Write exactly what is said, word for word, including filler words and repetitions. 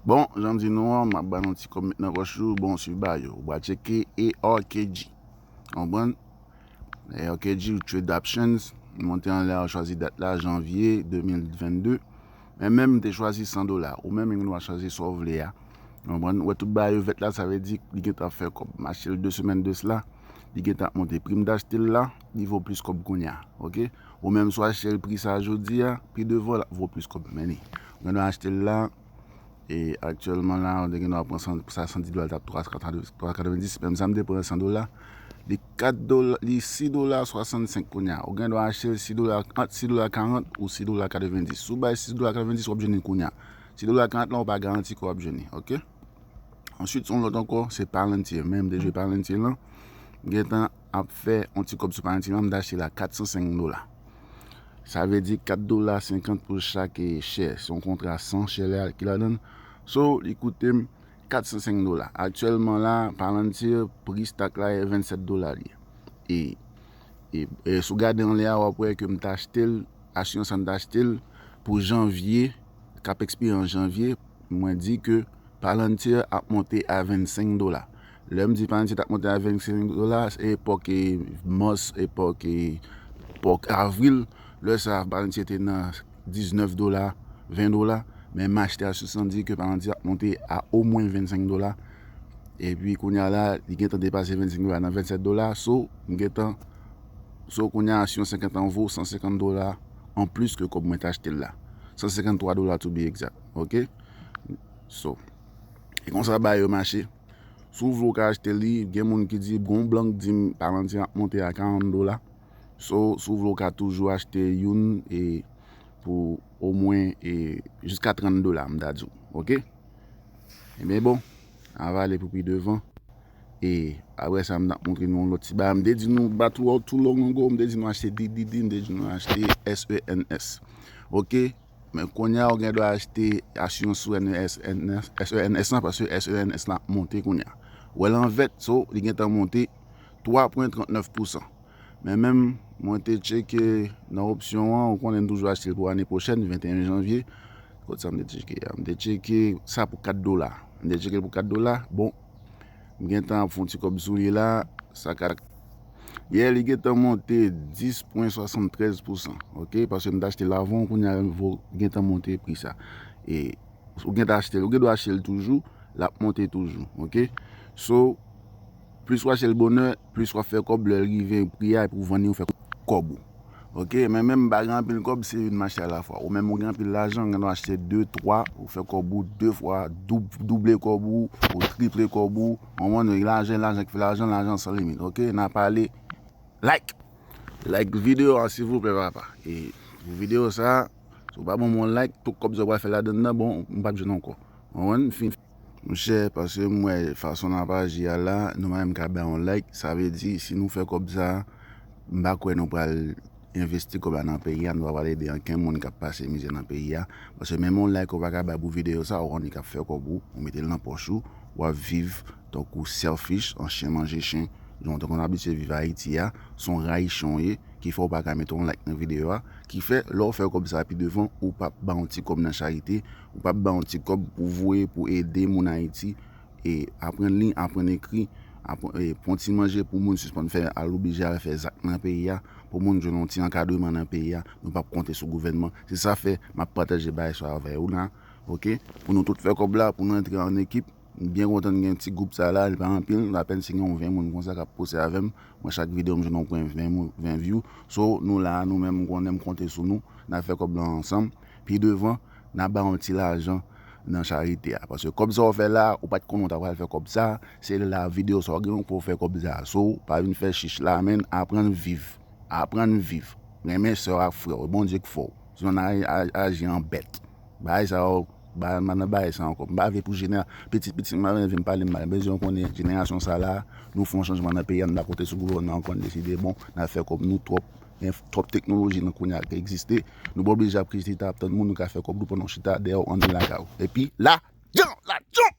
Bon, jan m di nou an, m ap ba nou ti kòb met nan pòch ou, bon, swiv ba yo. Ou va tcheke A R K G. Konprann? A R K G ou Trade Options, monte anlè a, ou chwazi dat la, janvye de mil vennde. Men menm m te chwazi san dola. Ou menm, ou gen dwa chwazi sa w vle a. Konprann? Ou wè tout bagay yo vèt la, sa vle di li gentan ap fè kòb. M achte l de semèn de sila, li gentan ap monte. Pri m t achte l la, li vo plis kòb kounye a. Oke? Ou menm, si w achte l pri sa jodi a, pi devan, l ap vo plis kòb. Men li, ou gen dwa achte l la, e aktyèlman la, ou te gen dwa pran san, pou sa san dis dola, l t ap twa katrevendis. Menm sa m te pran san dola, li kat dola, li sis dola swasannsenk kounye a. Ou gen dwa achte l sis dola, ant sis dola karant ou sis dola katrevendis. Si w bay sis dola katrevendis, w ap jwenn li kounye a. Sis dola karant lan, ou pa garanti ke w ap jwenn li, oke? Answit, se yon lòt ankò, se Palantir. Men m te jwe Palantir lan, m gentan ap fè yon ti kòb sou Palantir lan, m t achte l a kat san senk dola. Sa vle di kat dola senkant pou chak, eh, share. Se yon kontra san share la ki ladan l. So, li koute m kat san senk dola. Aktyèlman la, Palantir, pri stock la, e vennsèt dola li ye. E, e, e si w gade anlè a, w ap wè ke m t achte l, asirans lan m t achte l pou janvye, k ap ekspire an janvye, mwen di ke Palantir ap monte a vennsenk dola. Lè m di Palantir t ap monte a vennsenk dola, se epòk, eh, mas, epòk, eh, epòk avril. Lè sa a, Palantir te nan diznèf dola, ven dola. Men m achte a sou san di ke Palantir ap monte a omwen vennsenk dola. Epi kounye a la, li gentan depase vennsenk dola nan vennsèt dola. So, m gentan, so kounye a, si yon senkant an vo san senkant dola an plis ke kòb mwen te achte l la. San senkanntwa dola to be exact. Oke? So, e konsa bagay yo mache. Si w vle w ka achte li, gen moun ki di, gon blan k di m Palantir ap monte a karant dola. So, si w vle w ka toujou achte youn e pou omwen e jiska trant dola, m ta di w. Oke? Ebyen bon, avale pou pi devan. E apre sa, m t ap montre nou yon lòt ti bagay. M te di nou, ba too, too long ago, m te di nou achte D D D, m te di nou achte S E N S. Oke? Men kounye a, ou gen dwa achte asirans sou S E N S, S E N S lan, paske S E N S lan ap monte kounye a. Ou wè l an vèt, so, li gentan monte twa pwen trannèf pousan. Men menm, mwen te tcheke nan opsyon an, ou konnen m toujou achte l pou ane pwochèn, venteyen janvye. Kot sa m te tcheke a? M te tcheke sa pou kat dola. M te tcheke l pou kat dola. Bon, m gentan ap fè yon ti kòb sou li la. Sa ka, yè, li gentan monte dis pwen swasanntrèz pousan. Oke? Paske m te achte l avan, kounye a, li gentan monte pri sa. E ou gentan achte l, ou gen dwa achte l toujou, l ap monte toujou. Oke? So, plis w achte l bonè, plis w ap fè kòb lè l rive pri a, epi w vann li, ou fè kòb ou. Oke, men menm m pa gen anpil kòb, se youn m achte alafwa. Ou menm ou gen anpil lajan, ou gen dwa achte de, twa, ou fè kòb ou de fwa, doub-, double kòb ou, ou triple kòb ou. Ou konprann, lajan, lajan ki fè lajan, lajan san limit. Oke, n a pale. Like! Like videyo a, silvouplè, papa. E pou videyo sa, si w pa ban m yon like, tout kòb sa w pral fè ladan nan, bon, m p ap jwenn ankò. Ou konprann? Fin. Monchè, paske m wè fason n ap aji a la, nou pa menm ka bay yon like, sa vle di, si nou fè kòb sa, m pa kwè nou pral envesti kòb la nan peyi a, nou pa pral ede ankenn moun k ap pase mizè nan peyi a. Paske menm yon like ou pa ka bay pou videyo sa, ou konn li k ap fè kòb ou, ou mete l nan pòch ou, w ap viv tankou selfish, an chen manje chen, jan w te konn abitye viv Ayiti a, se yon rayichon w ye, ki fè w pa ka mete yon like nan videyo a, ki fè, lè w fè kòb sa pi devan, ou p ap ba yon ti kòb nan charite, ou p ap ba yon ti kòb pou voye, pou ede moun Ayiti, e aprann li, aprann ekri, aprann, e pran ti manje pou moun sispann fè, al oblije al fè zak nan peyi a, pou moun jwenn yon ti ankadreman nan peyi a, nou p ap konte sou gouvènman. Se sa fè m ap pataje bagay sa avè w la, oke? Pou nou tout fè kòb la, pou nou antre an ekip. M byen kontan n gen ti gwoup sa la, li pa anpil, apèn si gen yon ven moun konsa k ap poste avè m. Mwen, chak videyo, m jwenn yon pwen ven moun, ven view. So, nou la, nou menm, m konnen m konte sou nou, n ap fè kòb la ansanm. Pi devan, n a ba yon ti lajan nan charite a. Paske kòb sa w fè la, ou pa t konnen w ta pral fè kòb sa, se la videyo sa w gen pou w fè kòb sa. So, pa vin fè chich la, men aprann viv. Aprann viv. Renmen sè w ak frè w. Bondye k fè w. Sinon, n a, a, aji an bèt. Bagay sa yo, ba, m pa nan bagay sa ankò. M pa vle pou jenera-, pitit pitit m pa vle vin pale m mal. Bezwen konnen jenerasyon sa la, nou fè yon chanjman nan peyi a, nou pa konte sou gouvènman ankò, n deside, bon, n ap fè kòb nou twòp. Gen twòp teknoloji nan kounye a ki egziste. Nou pa oblije ap chita ap tann moun, nou ka fè kòb nou pandan w chita dèyè w anndan lakay ou. Epi, lajan, lajan!